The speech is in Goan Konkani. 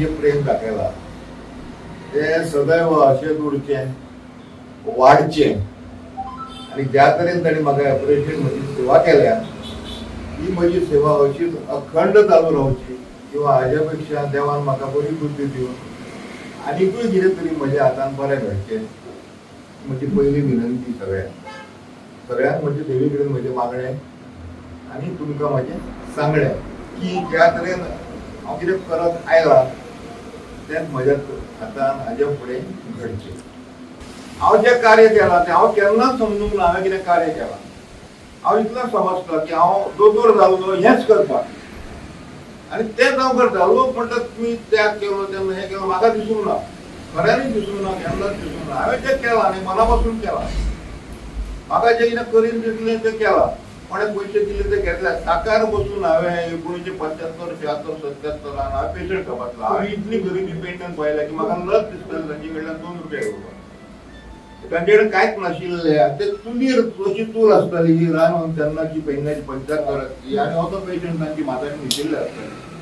जें प्रेम दाखयलां तें सदैव अशेंच उरचें, वाडचें आनी ज्या तरेन तांणी म्हाका एप्रिशिएट म्हजी सेवा केल्या ती म्हजी सेवा अशीच अखंड चालू रावची किंवा हाज्या पेक्षा देवान म्हाका बरी बुद्धी दिवन आनीकूय कितें तरी म्हज्या हातान बरें घडचें म्हजी पयली विनंती सगळ्यांक. सगळ्यांक म्हजे देवी कडेन म्हजें मागणें आनी तुमकां म्हजें सांगणें की ज्या तरेन हांव कितें करत आयलां तेंच म्हज्या हातान हाज्या फुडें घडचें. हांव जें कार्य केलां तें हांव केन्नाच समजूंक ना हांवें कितें कार्य केलां. हांव इतलें समजता की हांव दोतोर जाल्लो हेंच करपाक आनी तेंच हांव करता. लोक म्हणटात तुमी त्याग केलो तेन्ना हें केलो, म्हाका दिसूंक ना, खऱ्यांनी दिसूंक ना, केन्नाच दिसूंक ना. हांवें जें केलां आनी मना पासून केलां, म्हाका जें कितें करीन दिसलें तें केलां, कोणें पयशे दिले ते घेतले. साकार बसून हांवें 1975, 76, 77 हांवें पेशंट तपासला. हांवें इतली गरिबी पेंटन पळयल्या की म्हाका लज दिसताली तांचे कडल्यान 2 रुपया घेवपाक. तांचे कडेन कांयच नाशिल्लें, ते चुलीर अशी चूल आसताली ही रांदून तेन्नाची पेडण्याची 75 आनी हो तो पेशंट तांची म्हातारी न्हिदिल्ले आसताली.